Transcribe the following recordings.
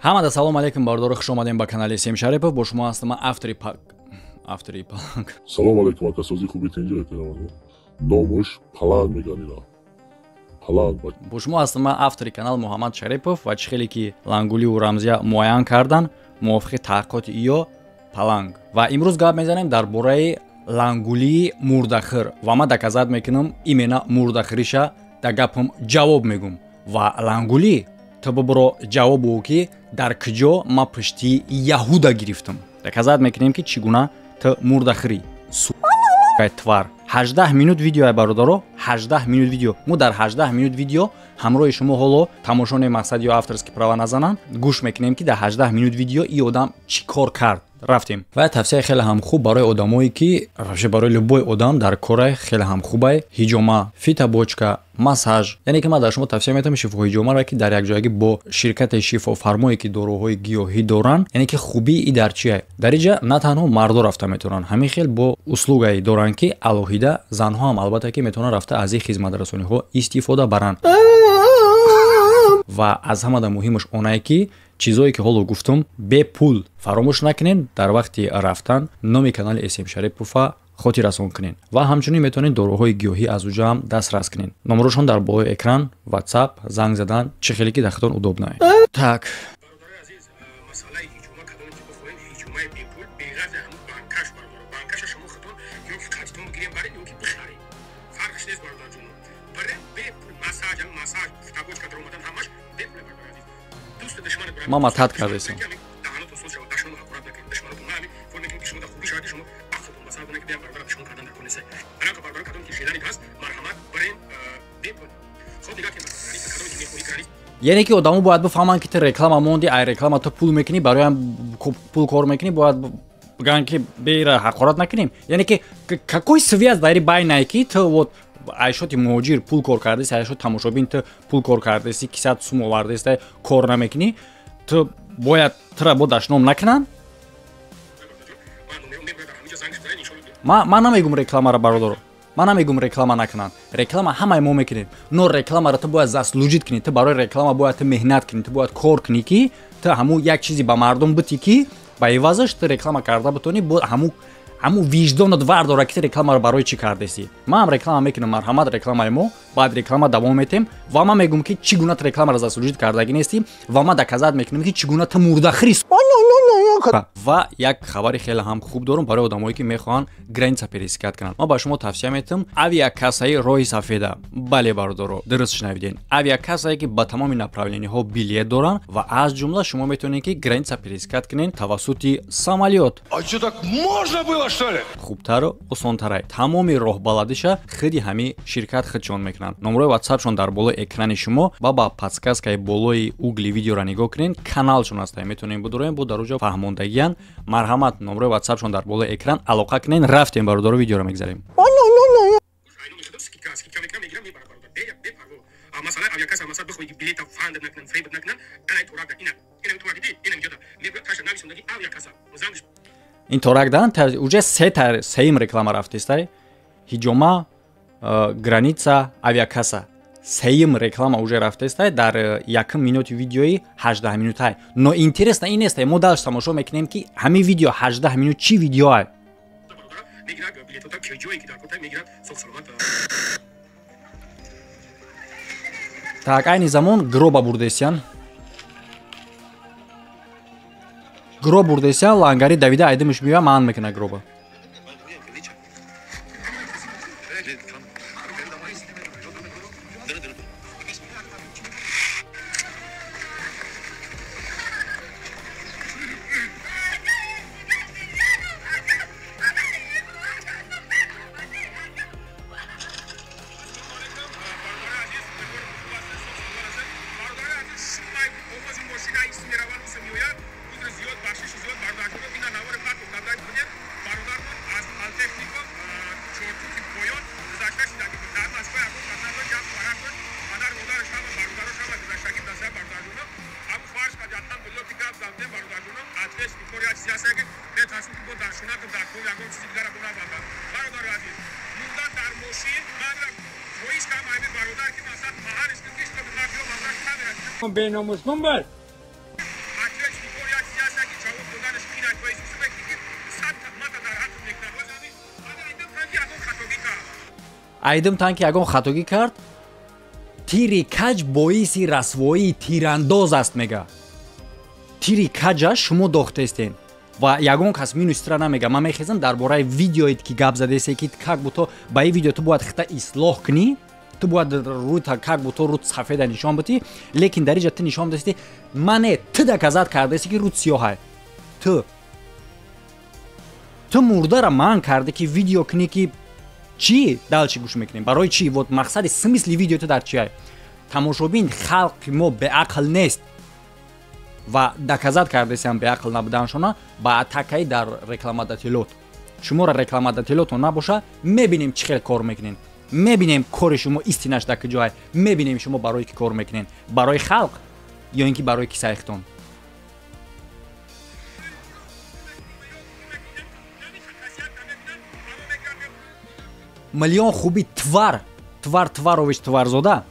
Ҳамада салом алейкум, бародаро, хуш омадем ба канали Сем Шарипов. Бо шумо ҳастам ман, автори паланг. Салом алейкум, акасози хуби тинҷа кунам. Номаш паланг меган ина. Паланг. Бо шумо ҳастам ман, автори канал Муҳаммад Шарипов, ва чӣ хеле ки Лангуливу Рамзия муайян кардан мувофиқи таҳқиқоти иё паланг. Ва имрӯз гап мезанем дар бораи Лангулии мурдахир ва ман доказать мекунам именно мурдахириша, дар гапам ҷавоб мегум. Ва Лангулӣ, ту бибиро ҷавоб ӯ ки дар куҷо ман пушти яҳуда гирифтам. Доказать мекунем ки чӣ гуна ту мурдахирӣ, твар. 18 минут видео, бародаро, 18 минут видео. Мо дар 18 минут видео ҳамроҳи шумо ҳоло тамошо не мақсад ё авторский права назананд, гӯш мекунем ки дар 18 минут видео и одам чӣ кор кард. Рафтем. Ва тавсияи хеле ҳам хуб барои одамое ки вообще барои любой одам дар корай хеле ҳам хубай ҳиҷома, фитобочка, массаж. Яъне ки ман дар шумо тавсия метавам шифоҳиҷомаро, ки дар якҷоягӣ бо ширкати шифофармое ки доруҳои гиёҳӣ доранд. Яъне ки хубии и дар чие? Дар инҷа на танҳо мардо рафта метавонанд, ҳамин хел бо услугае доранд ки алоҳида занҳо ҳам албатта ки метавонанд рафта аз ин хизматрасониҳо истифода баранд. Ва аз ҳамада муҳимаш онае ки чизое ки ҳоло гуфтум бепул. Фаромӯш накунед, дар вақти рафтан номи канали Эсем Шарипова хотиррасон кунед ва ҳамчунин метавонед доруҳои гиёҳӣ аз уҷа ҳам дастрас кунед. Номерошон дар болои экран, WhatsApp, занг задан, чӣ хеле ки дар худтон удобно. Так. Ма матат кардесам. Яъне ки одамо бояд бифаҳманд ки ту реклама монди, ай реклама ту пул мекунӣ, бароям пул кор мекунӣ, бояд бигӯянд ки бера ҳақорат накунем. Яъне ки какой связь дар байнае ки ту вот айшоти муҳоҷир пул кор кардеси, айшоти тамошобин ту пул кор кардеси, кисат сум овардеси, кор намекунӣ, ту бояд тура бо дашном накунанд? Ман намегум рекламаро, бародаро, ман намегум реклама накунанд. Реклама ҳамаи мо мекунем, но рекламаро ту бояд заслужить кунӣ, ту барои реклама бояд ту меҳнат кунӣ, ту бояд кор кунӣ ки ту ҳамун як чизе ба мардум битӣ ки ба ивазаш ту реклама карда битонӣ. Бо ҳамун виҷдонат вардора ки ту рекламаро барои чӣ кардесӣ. Ман ҳам реклама мекунам, марҳамат, рекламаи мо, баъд реклама давом метем ва ман мегӯм ки чӣ гуна ту рекламаро заслужить кардагӣ нестӣ ва ман доказать мекунам ки чӣ гуна ту мурдахирӣ. Ва як хабари хеле ҳам хуб дорам барои одамое ки мехоҳанд граница пересекать кунанд. Ман ба шумо тавсия метавам авиакассаи роҳи сафеда. Бале, бародаро, дуруст шунавидед. Авиакассае ки ба тамоми направлениҳо билет доранд ва аз ҷумла шумо метавонед ки граница пересекать кунед тавассути самолёт. А чё, так можно было, что ли? Хубтару осонтарай. Тамоми роҳбаладиша худи ҳами ширкат худшон мекунанд. Номерои ватсапшон дар болои экрани шумо ва ба подсказкаи болои угли видеоро нигоҳ кунед, каналшон ҳаста, метавонед бидуроед, бо дар уҷо фаҳмондагиян. Марҳамат, номерои ватсапшон дар болои экран, алоқа кунед. Рафтем, бародаро, видеоро мегзарем. Ин торак дан уже сеюм реклама рафтестай. Ҳиҷома, граница, авиакасса. Сеюм реклама уже рафтестай дар якум минути видеои 18 минутай. Но интересно ин нестай, мо дальше тамошо мекунем ки ҳамин видео 18 минут чӣ видеоай. Так, айни замон гроба бурдесиян. Гроб бурдесиян, лангари давида айдимиш меоя, маан мекуна гроба. Беномус кун бар. Айдим тан ки ягон хатогӣ кард, тири каҷ боиси расвоии тирандоз аст мега. Тири каҷа шумо дохтестен ва ягон кас минус тира намега. Ман мехезам дар бораи видеоед ки гап задесе, ки как будто ба ин видео ту бояд хита ислоҳ кунӣ, ту бояд рӯта как будто рӯт сафеда нишон битӣ, лекин дар инҷа ту нишон дасти мане, ту доказать кардаси, ки рӯт сиёҳай. Ту мурдара ман карде, ки видео кунӣ, ки чӣ? Дальше гӯш мекунем. Барои чӣ? Вот мақсади, смысли видео ту дар чиай? Тамошобин, халқи мо беақл нест ва доказать кардесиам беақл набуданшона ба атакаи дар рекламодателот. Шуморо рекламодателотон набоша, мебинем, чӣ хел кор мекунен, мебинем кори шумо истинаш дар куҷоай, мебинем шумо барои ки кор мекунен, барои халқ ё ин ки барои кисаихтон. Миллион хуби твар, твар Тварович, Тварзода,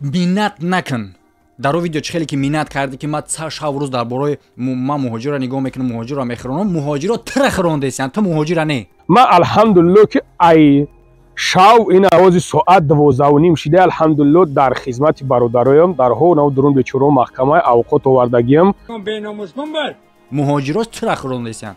миннат накун. Дар о видео чӣ хеле ки миннат кардӣ, ки ман шав рӯз дар бораи ман муҳоҷирро нигоҳ мекунам, муҳоҷирро мехӯронам, муҳоҷиро тира хӯрондесиян, ту муҳоҷира не. Ман, алҳамдулилло, ки ай шав ин авози соат 12:30 шида, алҳамдулилло, дар хизмати бародароям дарҳо нав дурун бечоро маҳкамаи авқот овардагиям. Муҳоҷиро тира хӯрондесиян.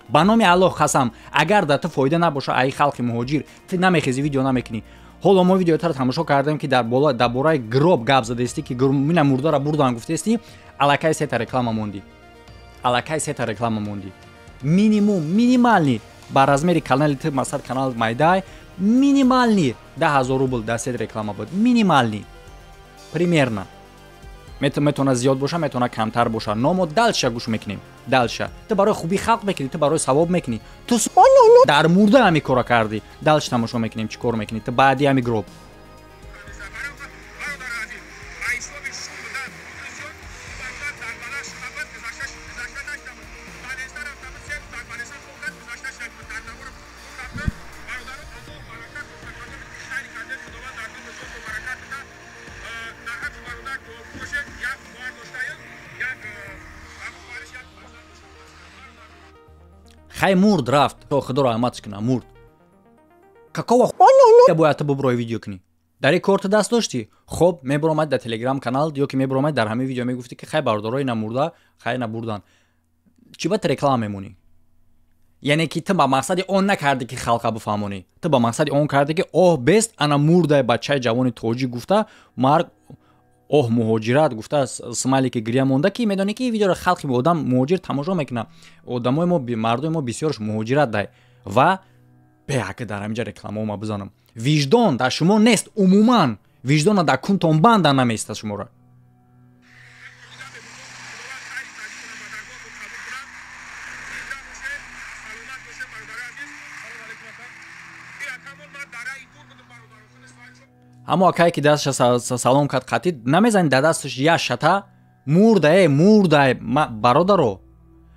Ба номи Аллоҳ қасам, агар дар ту фоида набоша ай халқи муҳоҷир, ту намехези, видео намекунӣ. Ҳоло мо видеотаро тамошо кардем, ки дар боло дар бораи гроб гап задестӣ, ки мина мурдара бурдан гуфтестӣ, аллакай сета реклама мондӣ, аллакай сета реклама мондӣ. Минимум, минимальный ба размери канали ту, масалан, канал майдай, минимальный 10 000 рубл дар сет реклама буд, минимальный. Примерно метавона зиёд боша, метавона камтар боша. Но мо дальше гӯш мекунем. Дальше ту барои хубии халқ мекунӣ, ту барои савоб мекунӣ, ту дар мурда ҳами кора кардӣ. Дальше тамошо мекунем, чӣ кор мекунӣ ту баъди ҳами гроб. Хай, мурд, рафт, худо раҳматш куна, мурд. Какого бояд ту буброи видео кунӣ? Дар ин кор ту даст доштӣ? Хоб, мебуромад дар телеграм канал ё ки мебуромад дар ҳамин видео, мегуфтӣ, ки хай, бародарои намурда, хай, набурдан. Чӣ ба ту реклама мемонӣ? Яъне ки ту ба мақсади он накардӣ, ки халқа бифаҳмонӣ, ту ба мақсади он кардӣ, ки оҳ бест, ана мурдай бачаи ҷавони тоҷик гуфта, марг, оҳ муҳоҷират гуфта, смайлики гиря монда, ки медонӣ, ки видеоро халқи одам муҳоҷир тамошо мекунад. Одамои мо, мардуми мо бисёрш муҳоҷират дай ва беака дар ҳаминҷа рекламао ма бизанам. Виҷдон дар шумо нест умуман, виҷдона дар кунтон банда намеистад шуморо. Ҳамо акае ки дасташа салом кард, қатӣ намезанӣ, дар дасташ як шата мурдае, мурдае. Бародаро,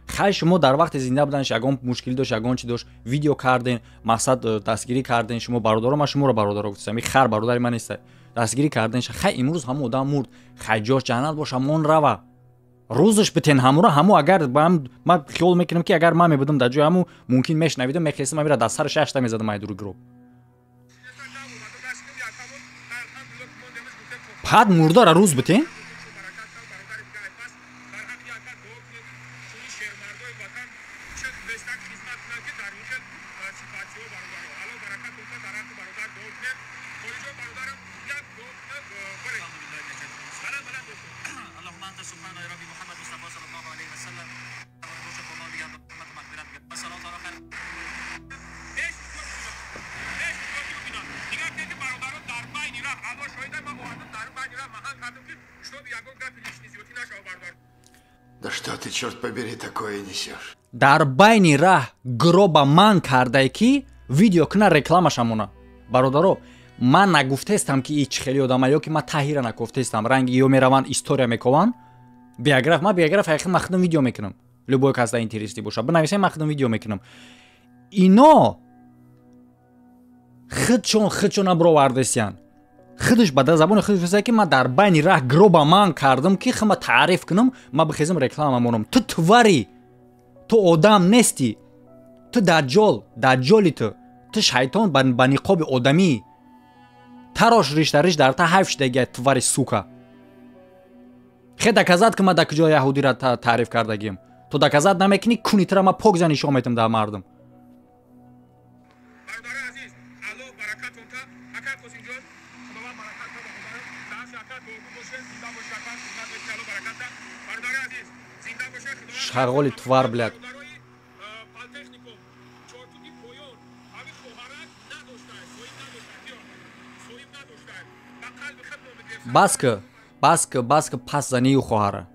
хай, шумо дар вақти зинда буданаш ягон мушкилӣ дошт, ягон чи дошт, видео карден, мақсад, дастгирӣ карден. Шумо бародаро, ман шуморо бародаро гуфтам, и хар бародари ман неста. Дастгирӣ карден. Хай, имрӯз ҳамо одам мурд, хай, ҷош ҷаннат боша, мон рава, рӯзаш битен ҳамура. Ҳамо агар ман хиёл мекунам, ки агар ман мебудам дар ҷои ҳаму, мумкин мешнавидам, мехестам, амира дар сари шашта мезадам айдури гроб. Пад мурдара рӯз битен. Да что ты, черт побери, такое несешь? Дар байни раҳ гроба ман кардае, ки видео куна, рекламаша мона. Бародаро, ман нагуфтестам, ки и чӣ хели одама, ё ки ман таҳира нагуфтестам. Ранги ё мераванд, история мекованд, биограф. Ман биограф ҳақиқат, ман худам видео мекунам. Любой кас да интересный боша, бинависем, ман худам видео мекунам. Ино худшон худшона бировардесиян. Худаш ба забони худаш гуфта, ки ман дар байни раҳ гроба ман кардам, ки хама таъриф кунам, ман бихезам, реклама монам. Ту твари, ту одам нестӣ, ту даҷҷол, даҷҷоли ту. Ту шайтон ба ниқоби одамӣ. Тарош ришта риш дар та ҳайф шидагия твари сука. Хе доказат ки ман дар куҷо яҳудиро таъриф кардагим. Ту доказат намекунӣ, куни тура ман пок зани нишон метам дар мардум. Шағоли твар, блядь. Баска, баска, баска пас занию хоҳара.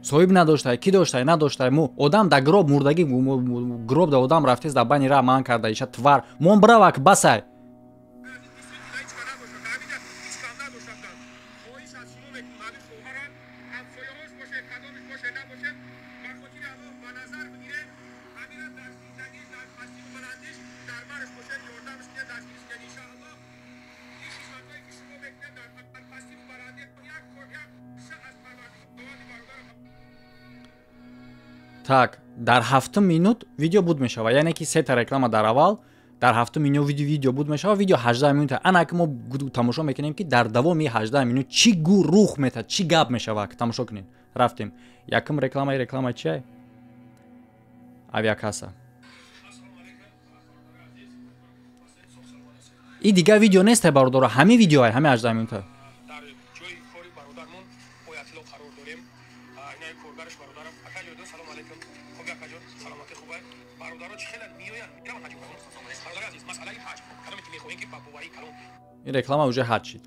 Соҳиб надоштай, ки доштай, надоштай. Мо одам да гроб мурдагӣ, гроб да одам рафтест, да бани ра ман карда иша твар. Мон бравак басай. Так, дар 7 минут видео буд мешава. Яъне ки сета реклама дар аввал, дар 7 минут видео буд мешава, видео 18 минут. Ана ки мо тамошо мекунем ки дар давоми 18 минут чӣ гу рух метад, чӣ гап мешава, ки тамошо кунем. Рафтем. Якум реклама, реклама чия? Авиакасса. И дигар видео нест, бародаро, ҳамин видеоай, ҳамин 18 минута. Ин реклама уже ҳад шид.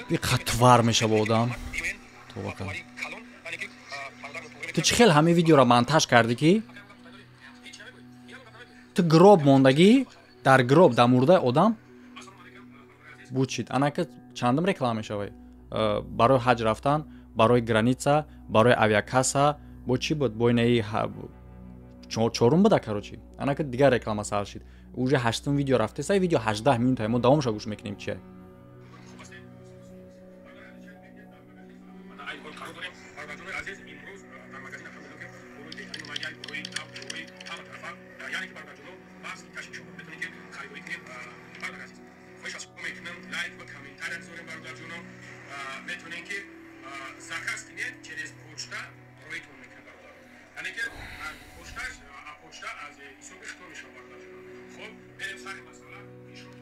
Биқатвар мешава одам. Товака. Ту чӣ хел ҳамин видеоро монтаж кардӣ ки ту гроб мондагӣ, дар гроб дар мурдаи одам буд шид. Анака чандум реклама мешавад? Барои ҳаҷ рафтан, барои граница, барои авиакасса, бо чӣ буд? Бо инаи чорум буда, короче. Анака дигар реклама сар шид. Уже 8-ум видео рафтеса, видео 18 минута. Мо давомша гӯш мекунем чия.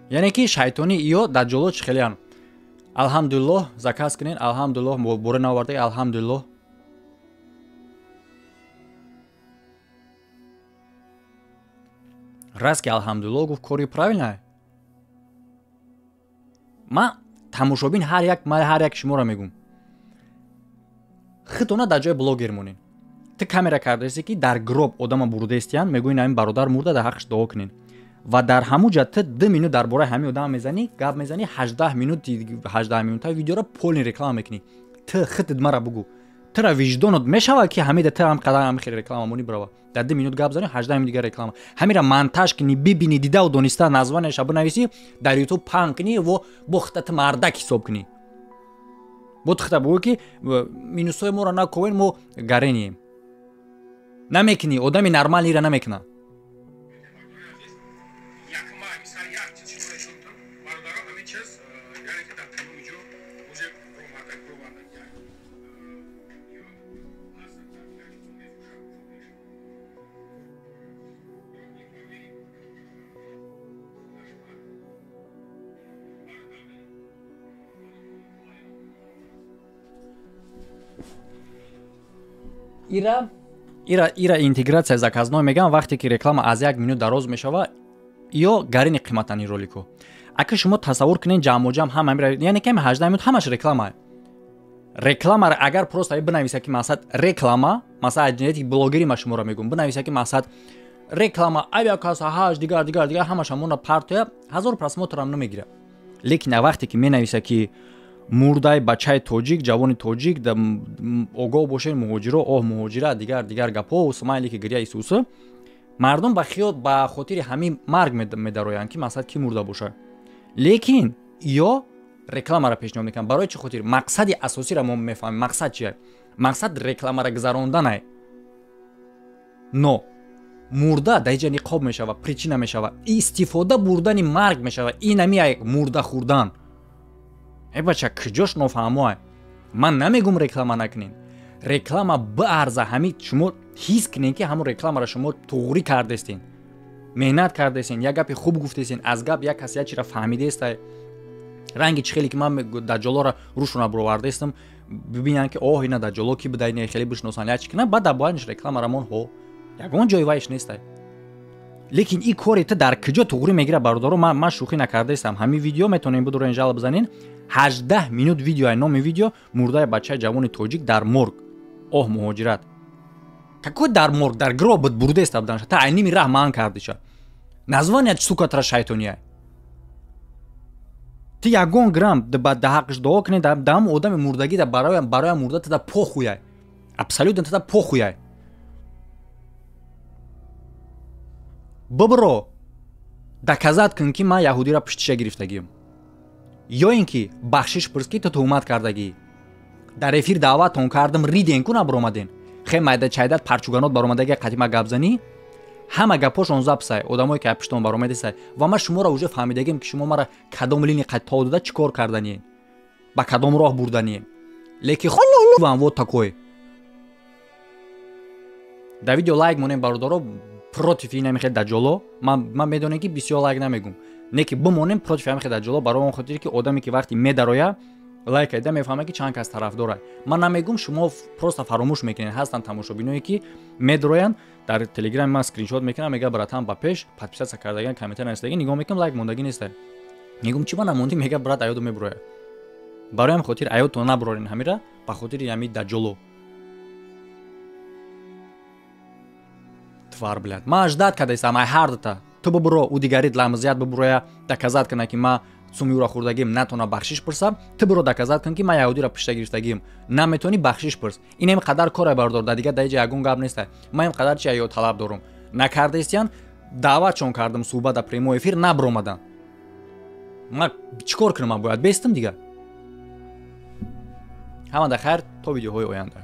Яъне ки шайтони иё даҷҷоло чӣ хелиян. Алҳамдулиллоҳ заказ кунен, алҳамдулиллоҳ буре наоварда, алҳамдулиллоҳ. Раст ки алҳамдулиллоҳ гуфт, кори правильно. Ман тамошобин ҳар як, ман ҳар як шуморо мегӯм. Хитона дар ҷои блогер монен. Ту камера кардаисӣ ки дар гроб одама бурдаистиян, мегӯӣ ин бародар мурда, дар ҳаққаш дуо кунен. Ва дар ҳамун ҷа ту 2 минут дар бораи ҳамин одам мезанӣ, гап мезанӣ, 18 минут, 18 минута видеоро полный реклама мекунӣ. Ту хитт мара бугӯ. Тура виҷдонот мешавад ки ҳамида ту ҳам қадар ҳам хеле реклама монӣ брава. Дар 2 минут гап занӣ, 18 минут дигар реклама. Ҳамира монтаж кунӣ, бибинӣ, дидаву дониста названияша бинависӣ, дар YouTube паҳн кунӣ ва бо хита ту мардак ҳисоб кунӣ. Бо ту хита бугӯ ки минусҳои моро наковен, мо гарением. Намекунӣ, одами нормалиро намекунад. Ира интегратсия заказной мегӯям, вақте ки реклама аз 1 минут дароз мешава, ё гарини қиматани ролико. Ака шумо тасаввур кунед ҷамъоҷам ҳама, яъне ки 18 минут ҳамаш реклама. Реклама агар просто бинависа ки мақсад реклама, масалан аз ҷиҳати блогери ма шуморо мегӯм, бинависа ки мақсад реклама, авиакасса, ҳаҷ, дигар дигар дигар ҳамаш ҳамона партоя, 1000 просмотрам намегирад. Лекин вақте ки менависа ки мурдай бачаи тоҷик, ҷавони тоҷик, огоҳ бошед муҳоҷиро, оҳ муҳоҷира, дигар дигар гапҳо, смайли ки гиря исуса, мардум ба хиёл ба хотири ҳамин марг медароянд ки масалан ки мурда бошад. Лекин ё Рекламаро пешниҳод мекунанд. Барои чӣ хотир? Мақсади асосиро мо мефаҳмем. Мақсад чия? Мақсад рекламаро гузаронданай. Но мурда дар иҷа ниқоб мешава, причина мешава, истифода бурдани марг мешава. Ин ами мурда хӯрдан. Э бача, куҷош нофаҳмоай? Ман намегум реклама накунен. Реклама баарза, ҳами шумо ҳис кунен, ки ҳамон рекламаро шумо туғрӣ кардестен, меҳнат кардестен, як гапи хуб гуфтестен, аз гап як кас як чира фаҳмидестай. Ранги чӣ хеле ки ман даҷҷолоро рӯшона буровардестам, бибинанд ки оҳ, ина даҷҷоло ки буда, ина хеле бишносанд, як чӣ кунанд, баъд дар бояниш рекламаро мон ҳо ягон ҷои вайш нестай. Лекин ин кори ту дар куҷо туғрӣ мегирад, бародаро? Ман шӯхӣ накардаистам. Ҳамин видео метавонем бидурен жал бизанен. 18 минут видео, номи видео мурдаи бачаи ҷавони тоҷик дар морг. Оҳ, муҳоҷират. Какой дар морг? Дар гроб буд, бурдеста буданша. Та айними раҳ маан кардиша. Названия сука тра шайтония. Ту ягон грамм ба ҳаққиш дуо кунӣ, даҳам одами мурдагӣ да бароям мурда тада похуяй. Абсолютно тада похуяй. Бибро доказат кун, ки ман яҳудиро пуштиша гирифтагиам, ё ин ки бахшиш пурс, ки ту туҳмат кардагӣ. Дар эфир даъватон кардам, риден ку набаромаден. Хе майда чайдат парчуганот баромадаги қадима гапзанӣ, ҳама гапҳошон записай, одамое ки пуштон баромадесай. Ва ман шуморо уже фаҳмидагим, ки шумо мара кадом лини то дода чӣ кор карданиен, ба кадом роҳ бурданиен. Лекин вам вот такой. Дар видео лайк монем, бародаро, против ин ҳами хел даҷҷоло. Ман медонем, ки бисёр лайк намегум, не ки бимонем против ҳами хел даҷҷоло, барои он хотире ки одаме ки вақте медароя лайк кайда, мефаҳмад, ки чанд кас тарафдорад. Ман намегум, шумо просто фаромӯш мекунед. Ҳастанд тамошобиное, ки медароянд дар телеграми ман, скриншот мекунам, мега: братан, ба пеш подписаться кардаган, комментар нависдагӣ, нигоҳ мекунам, лайк мондагӣ неста. Мегум: чӣ ба намондӣ? Мега: брат, аёду мебурояд. Барои ҳам хотир аёдтон набурорен ҳамира, ба хотири ҳами даҷҷоло. Тварь, блядь. Ман ждать кардастам ай ҳар дута. Ту бубуро, ӯ дигарит ламзият бубуроя, доказать куна, ки ман суми ӯро хӯрдагим, натона бахшиш пурсам. Ту биро доказать кун, ки ман яҳудиро пушта гирифтагим, наметавонӣ, бахшиш пурс. Ин ҳам қадар коре, бардор, дар дигар дар иҷа ягон гап неста. Ман ин қадар чи ё талаб дорум, накардаистиян. Даъватшон кардам суҳбат дар прямой эфир, набаромаданд. Ман чӣ кор кунам? Ман бояд бестам дигар. Ҳамада хайр, то видеоҳои оянда.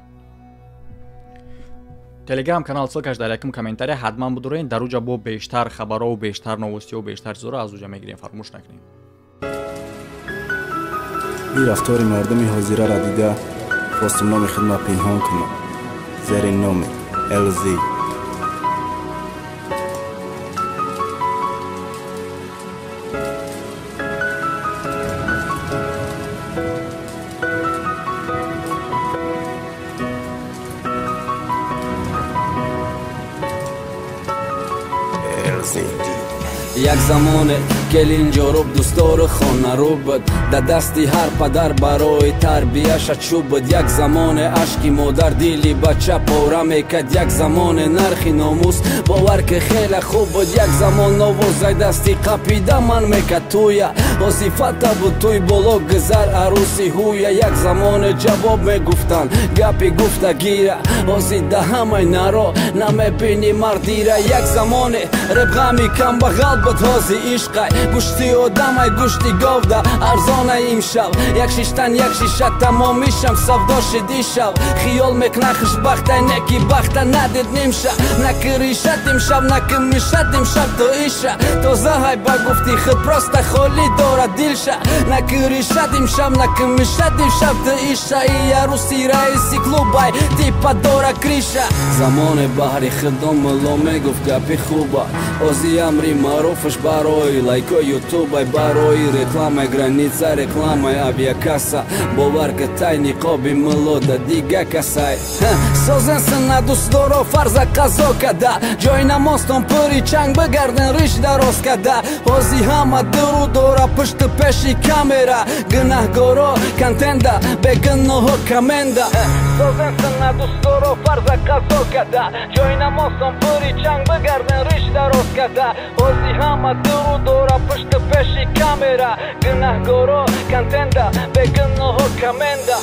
Телеграм канал ссылка ш дар якум комментария, ҳатман будурен. Дар уҷа бо бештар хабарову бештар новости ҳо, бештар чизоро аз уҷа мегирем, фаромӯш накунем. Ин рафтори мардуми ҳозираро дида, хостум номи худма пинҳон кунам зери номи ЛЗ. Як замоне келин ҷоруб дӯстору хонарӯ буд, дар дасти ҳар падар барои тарбияша чӯб буд. Як замоне ашки модар дили бача пора мекард, як замоне нархи номус, бовар ки, хеле хуб буд. Як замон новозай дасти қапида ман мекард туя, вазифата буд туй боло гузар арӯси ҳуя. Як замоне ҷавоб мегуфтанд гапи гуфтагира, ҳозир да ҳамаи наро намебини мардира. Як замоне ребғами камбағал буд, ҳозир ишқай гӯшти одамай, гӯшти говда арзонай. Имшаб як шиштан як шиша тамомишам савдо шид. Ишав хиёл мекунад хушбахтай, неки бахта надид нимша. Накиришат имшаб, накимишат имшаб то иша тозаҳай, ба гуфти худ просто холӣ дорад дилша. Накиришат имшаб, накимишат имшаб то иша и аруси раиси клубай типа дора криша. Замоне баҳри худо мулло мегуфт гапи хуба, ози амри маъруфаш барои лайкои ютубай, барои рекламаи граница, рекламаи авиакасса. Бовар ки тай ниқоби мулло да дига касай. Созен сина дӯстдоро фарза қазо када, ҷои намозтон пури чанг бигарден, риш дароз када. Ҳози ҳама дуру дора пушту пеши камера, гунаҳгоро контента, бегуноҳо комменда. Созен сина дӯстдоро фарза қазо када, ҷои намозтон пури чанг бигарден, риш дароз када. Ҳози ҳама дуру дора пушту пеши камера, гунаҳгоро контента, бегуноҳо комменда.